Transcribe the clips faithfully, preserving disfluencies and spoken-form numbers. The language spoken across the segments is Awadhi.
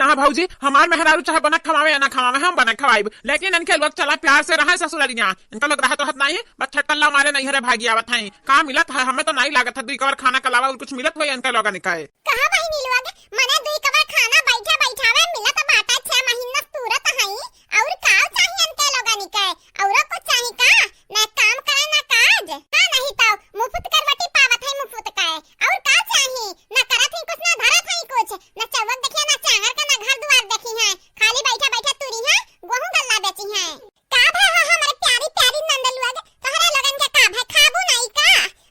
हाँ भौजी, हमार मेहरारू चाहे बना खवावे या ना खवावे, हम बना खवाइब, लेकिन इनके लोग चला प्यार से रहे ससुररिया। इनका लोग रहत रहत नहीं, बस छटकल्ला मारे नैहरे भागी आवत हैं। का मिलत है, हमें तो नहीं लागत है दुई कवर खाना के अलावा और कुछ मिलत होई इनके लोगन के। कहा बहिनी लोग, मने दुई कवर खाना बैठा बैठावे मिलत बाटे, छह महीना से तुरत हई, और का चाहिए इनके लोगन के? औरो कुछ चाही का? ना काम करे ना काज। हाँ नहीं तो मुफ्त करवटी पावत है मुफ्त का। और का चाही? ना करत है कुछ, ना धरत है कुछ, ना चौक देखिया, ना चांगर का, ना घर दुआर देखी है, खाली बैठा बैठा तुरी है, गोहूं गल्ला बेची है। का भा हो हमरे प्यारी प्यारी नंद लोग, तोहरा लोगन के का भा, खाबू नहीं का?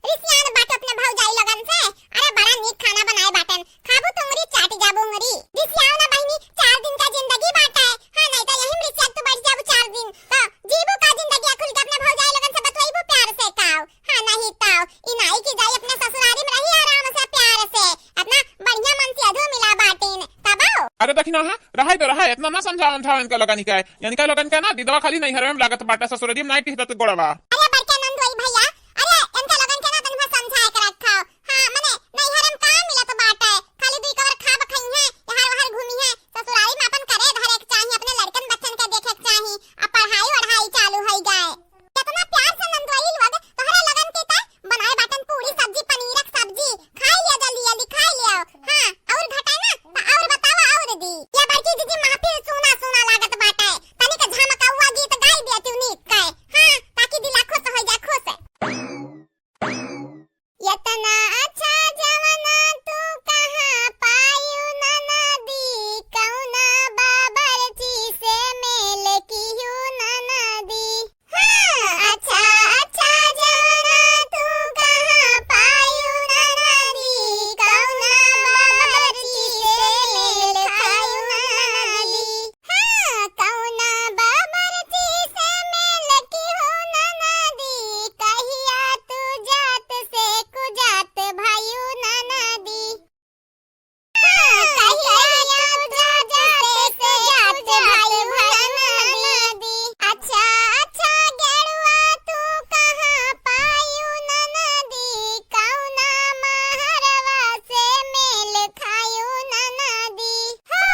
रिसियान बाटे अपने भौजाई लोगन से। अरे बड़ा नीक खाना बनाए बाटन, खाबू तो उंगरी चाटी जाबू उंगरी। रिसियाओ ना बहिनी, चार दिन का जिंदगी बाटे। हाँ नहीं तो यही में रिसियात तू बैठ जाबू चार दिन, तो जीबू का जिंदगी खुल के अपने भौजाई लोगन से बतवाइबू प्यार से काव। हाँ नहीं तो ई नाई की जाई अपने ससुरारी में रही आराम से प्यार से, अपना बढ़िया मन से अधू मिला बाटिन। तब आओ। अरे देखी ना, हाँ, रहाई तो रहाई, इतना ना समझाओ, समझाओ इनका लोगन के। इनका लोगन के ना दिदवा खाली नैहरवे में लागत बाटे, ससुररी में नाई टिहतत गोड़वा। अरे बड़के नंदोई भैया, अरे इनका लोगन के ना तनी समझाए के रखो। हाँ, मने नैहर में का मिलत बाटे, खाली दुई कवर खाब खइहें, यहाँ वहाँ घूमिहें, ससुरारी में अपन करे धरे के चाही, अपने लड़कन बच्चन के देखे के चाही, अब पढ़ाई वढ़ाई चालू होई गए। कितना प्यार से नंदोई लोग तोहरे लोगन के त बनाए बाटन पूरी सब्जी, पनीर के सब्जी। खाई लिया जल्दी जल्दी, खाई लिया। हाँ, और घटाए ना, त और बतावा और दी। या बड़की दीदी महफिल सूना सूना लागत बाटे। तनिक झमकौआ गीत गाई देती नीक के। हाँ, ताकि दिला खुश हो जा, खुश। यतना अच्छा जवना तू कहाँ पायू ननदी, कौना बाबरची से मेल किहू ननदी। हाँ, अच्छा, अच्छा जवना तू कहाँ पायू ननदी, कौना बाबरची से मेल खायू ननदी। हाँ, कौना बाबरची से मेल किहू ननदी, कहिया तू जात से कुजात भयू ननदी। हाँ, कहिया तू जात से कुजात भयू ननदी। अच्छा, अच्छा गेरुआ तू कहाँ पायू ननदी, कौना महरवा से मेल खायू ननदी। हो,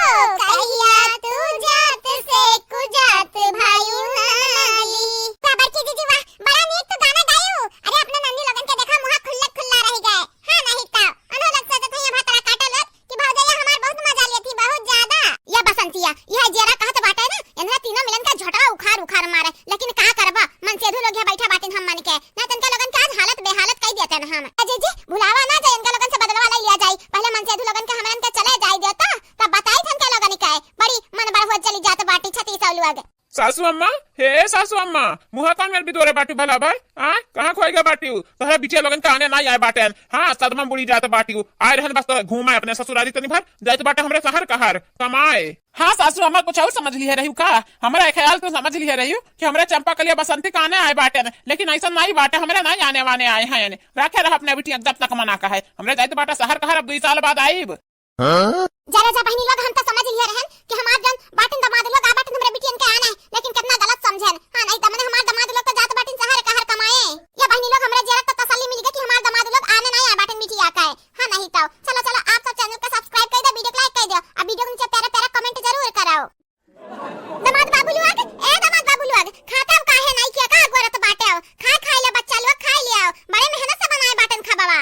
कहिया तू जात से कुजात भयू ननदी। वाह, बड़की दीदी, वाह, बड़ा नीक तू गाना गायू। अरे, अपने नन्नी लोगन के देखा, मुहा खुल्ला खुल्ला रह गए। हाँ, नहीं तो, अनो लोग सोचत हैं, ये भतरा काटो लोग, कि भौजैया हमार बहुत मजा लेती, बहुत ज्यादा। ये बसंतिया, ये जेरा कहत बाटे ना, इन्हें तीनों मिलन का झोटवा उखाड़ उखाड़ मारे, लेकिन का करबा, मनसेधू लोग यहाँ बैठा बाटिन हम मन के, ना तनका लोगन के आज हालत बेहालत कई देते ना हम। अजय जी, भुलावा ना जाए, इनका लोगन से बदलवा ले लिया जाए, पहले मनसेधू लोगन के हमरन के चले जाए देता, तब बताई थन के लोगन के, बड़ी मन बड़ होत चली जात बाटी छती सौ लोग। सासू अम्मा, हे सासू अम्मा, मुहा कौन मेर बिदोरे बाटू भला भाई? आ, कहाँ खोई गए बाटू? तोहरा बिटिया लोगन का आने ना आए बाटेन। हाँ, सदमा बुड़ी जात बाटू। आए रहन बस तो घूमाए अपने ससुरारी तनी भर, जात बाटे हमरे शहर कहर कमाए। हाँ सासू अम्मा, कुछ और समझ लिहे रही का? हमरा एक ख्याल तो समझ लिहे रही कि हमरा चंपा कलिया बसंती का आने आए बाटेन, लेकिन ऐसा नहीं बाटे, हमरा नहीं आने वाने आए हैं। राखे रह अपने बिटिया जब तक मना का है। हमरा जात बाटे शहर कहर, अब दुई साल बाद आईब। हाँ? जा राजा बहिनी लोग, हम तो समझ लिहे रहन कि हमार जन बाटिन दमाद लोग आ बाटिन हमरे बिटियन के आने, लेकिन कितना गलत समझेन। हाँ, नहीं तो मने हमार दमाद लोग तो जात बाटिन शहर कहर कमाए। या बहिनी लोग, हमरे जेरा तो तसल्ली मिल गई कि हमार दमाद लोग आने नहीं आ बाटिन बिटिया का है। हाँ, नहीं तो चलो, चलो, आप सब channel का subscribe कर दो, video को like कर दो, अब video के नीचे प्यारा प्यारा comment जरूर कराओ। दमाद बाबू लोग, ए दमाद बाबू लोग, खाता काहे नहीं किया का गोरत बाटे हो? खाए खाए ले बच्चा लोग, खाए ले आओ, बड़े मेहनत से बनाए बाटन खबावा।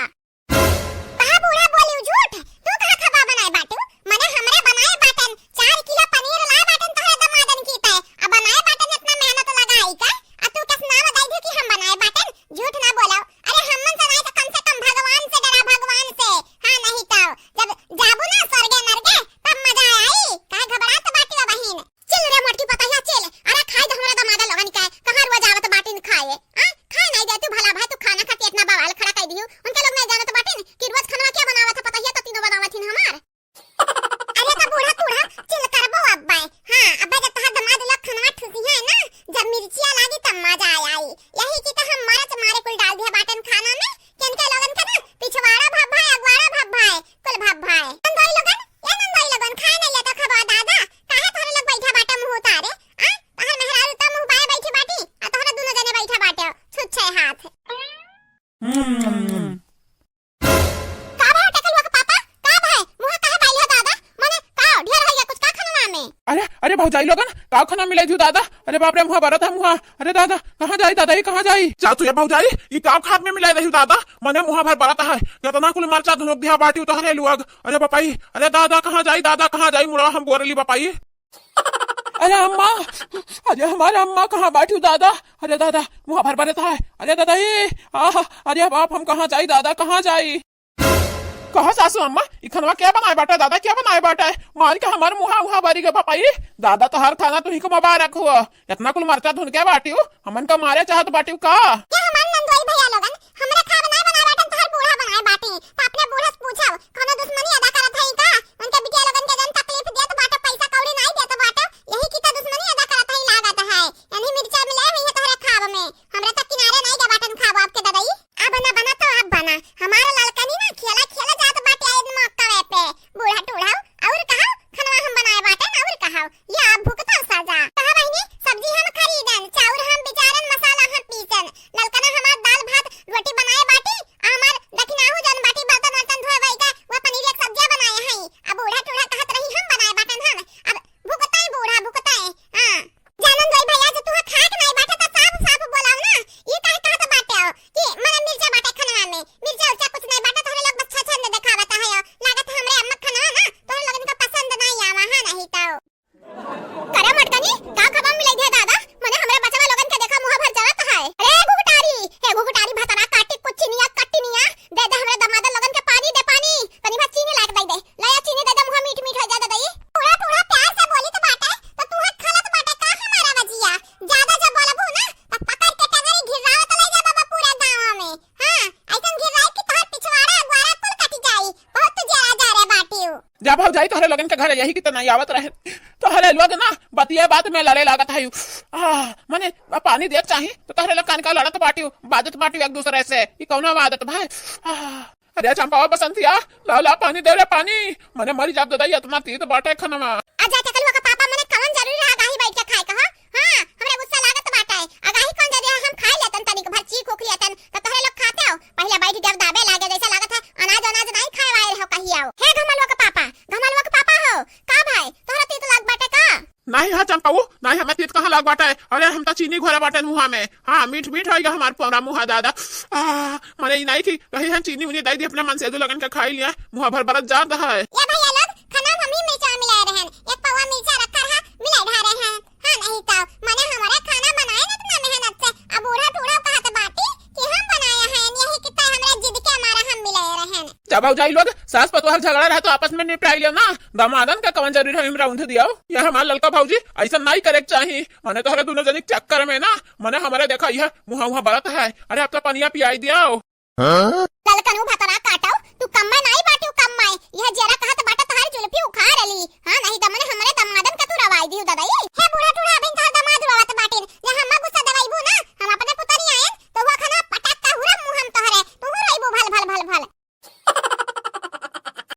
कहा बूढ़ा बोली झूठ, तू कहा खबा बनाए बाटू? मने हमरे बनाए बाटन, चार किलो पनीर लाए बाटन तोहरे दमादन की तय। अब बनाए बाटन इतना मेहनत लगा जाई लोगन, का खाना मिलाई दियो दादा? अरे बाप रे, मुहा बरत है मुहा। अरे दादा, कहाँ जाई दादा, ई कहाँ जाई? जा तू ये भौजाई, ई का खात में मिलाई रही दादा? मने मुहा भर बरत है, केतना कुल मरचा धुनुक दिया बाटी उतहरे लुअग। अरे बापाई, अरे दादा, कहाँ जाई दादा, कहाँ जाई? मुड़वा हम बोरली बापाई। अरे अम्मा, अरे हमारे अम्मा कहाँ बाटी दादा? अरे दादा, मुहा भर बरत है। अरे दादा, ए, आह, अरे बाप, हम कहाँ जाई दादा, कहाँ जाई? कहो सासू अम्मा, ई खनवा क्या बनाए बाटे दादा, क्या बनाए बाटे? मार के हमार मुहा, मुहा बारी गे बापाई। दादा, तोहार खाना तुही को मुबारक हुआ। इतना कुल मरचा धुन के बाटियो, हमन का मारे चाहत बाटियो का? ये हमार नंदोई भैया लोगन, हमरा खाब नाय बनाए बाटन, तोहार बूढ़ा बनाए बाटी। तो अपने बूढ़ा से पूछो, कोनो दुश्मनी अदा करत है का? उनके बिटिया लोगन के जन तकलीफ देत बाटे, पैसा कौड़ी नाय देत बाटे, यही की तो दुश्मनी अदा करत है लागत है। यानी मिर्चा मिले हुई है तोहरे खाब में, हमरा तक किनारे नाय गे बाटन खाब आपके ददई। अब ना बना तो अब बना, हमारा ललकनी ना खेला खेला जात बाटे आइद मौका पे। बूढ़ा टूढ़ा, और कहा खनवा हम बनाए बाटे ना, और कहा ये आप भुगता सजा। कहा बहिनी, सब्जी हम खरीदन, चाउर हम बिचारन, मसाला हम पीसन, ललकना हमार दाल भात रोटी बनाए बाटी, आ हमार दखिनाहू जौन बाटी बर्तन वर्तन धोए वही का, वो पनीर एक सब्जिया बनाए हई। अब बूढ़ा टूढ़ा कहत रही हम बनाए बाटन हम, अब भुगताई बूढ़ा भुगताई। हाँ। जानन दोई भैया, जो तुहा खाए के नाई बाटे, त साफ साफ बोलाओ ना। ई काहे कहत बाटे हो कि मने मिर्चा बाटे खनवा में? मिर्चा उर्चा कुछ नाई बाटे, तोहरे लोग बस छछन देखावत है हो। लागत है हमरे अम्मा खनवा ना तोहरे लोगन का पसंद नाई आवा, हाँ नहीं तो। करे मटकनी, का खबर मिले दे दादा? मने हमरे बचवा लोगन के देखा मुहा भर जरत है। अरे घुघटारी, हे घुघटारी भतरा काटी कुछ निया कट्टी निया, दे दे हमरे दमाद लोगन के पानी दे पानी, तनी भर चीनी लाके दे दे। लाया चीनी दे दे, मुहा मीठ मीठ हो जा दे दे। पूरा पूरा प्यार से बोली तो बाटे, तो तू हाथ खलत बाटे का हमारा बजिया? ज्यादा जब बोलबू ना, तो पकड़ के टंगरी घिरावत ले जा बाबा पूरा गाँव में। हाँ, ऐसन घिराई कि तोहर पिछवाड़ा अगवारा कुल कट जाई। बहुत तू जरा जा रे बाटियो। जा भौजाई, तोहरे लोगन के घरे यही की तो नहीं आवत रहे। तोहरे लोग ना बतिया बात में लड़े लागत है। आह, मने पानी देत चाही तो तोहरे लोग कान का लड़त बाटियो, बाजत बाटियो एक दूसरे से। ई कौनो आदत भाई? आह। अरे चंपावा बसंतिया, लाव, लाव पानी दे रे पानी। मने मरी जाब ददाई, इतना तीत बाटे खनवा। अच्छा चकलुआ का पापा, मने कवन जरूरी रहा गाही बैठ के खाए का, हाँ? हाँ, हमरा गुस्सा लागत बाटे। अगाही कौन जरूरी है, हम खाए लेतन तनिक भर चीख उख लेतन, तो तोहरे लोग खाते हो। पहले बैठ जब दाबे लागे, जैसे लागत है अनाज अनाज नहीं खाए वाले हो कही आओ। हे घमलुआ का पापा, घमलुआ का पापा हो, का भाई तोहरा तीत लाग बाटे का? नहीं, हाँ चंपाऊ, नहीं, हमें तीत कहाँ लाग बाटे। अरे हम तो चीनी घोरा बाटे मुहा में। हाँ, मीठ मीठ होइगा हमार पोरा मुहा दादा। आ, मने ई नहीं कि कहीं हम चीनी उनी दे दी अपने मन से, दो लगन के खाई लिया, मुहा भर बरत जात है। ये भैया लोग, खाना में हम ही मिर्चा मिलाए रहन, एक पौवा मिर्चा रखा रहा, मिलाए ढा रहे हैं। हाँ, नहीं तो, मने हमारा खाना बनाए न इतना मेहनत से, अब बूढ़ा टूढ़ा कहत बाटी कि हम बनाए हैं, यही कितना हमरा जिद के मारा हम मिलाए रहन। जब भौजाई लोग सास पतोह झगड़ा रहे तो आपस में निपटाई लियो ना, दामादन का कवन जरूरी है इमरा उंध दियाओ। ये हमार ललका भौजी ऐसा नहीं करे के चाही। मने तोहरे दोनों जनी के चक्कर में ना, मने हमारे देखा यह मुहा मुहा बरत है। अरे अब तो पनिया पियाई दियाओ। हाँ? ललकनू भतरा काटो, तू कम्मा नाई बाटियो कम्मा, यह जरा कहत बाटा तोहार जुल्फी उखाड़ ली। हाँ, नहीं दमने हमरे दमादन का तू रवाई दियो ददाई।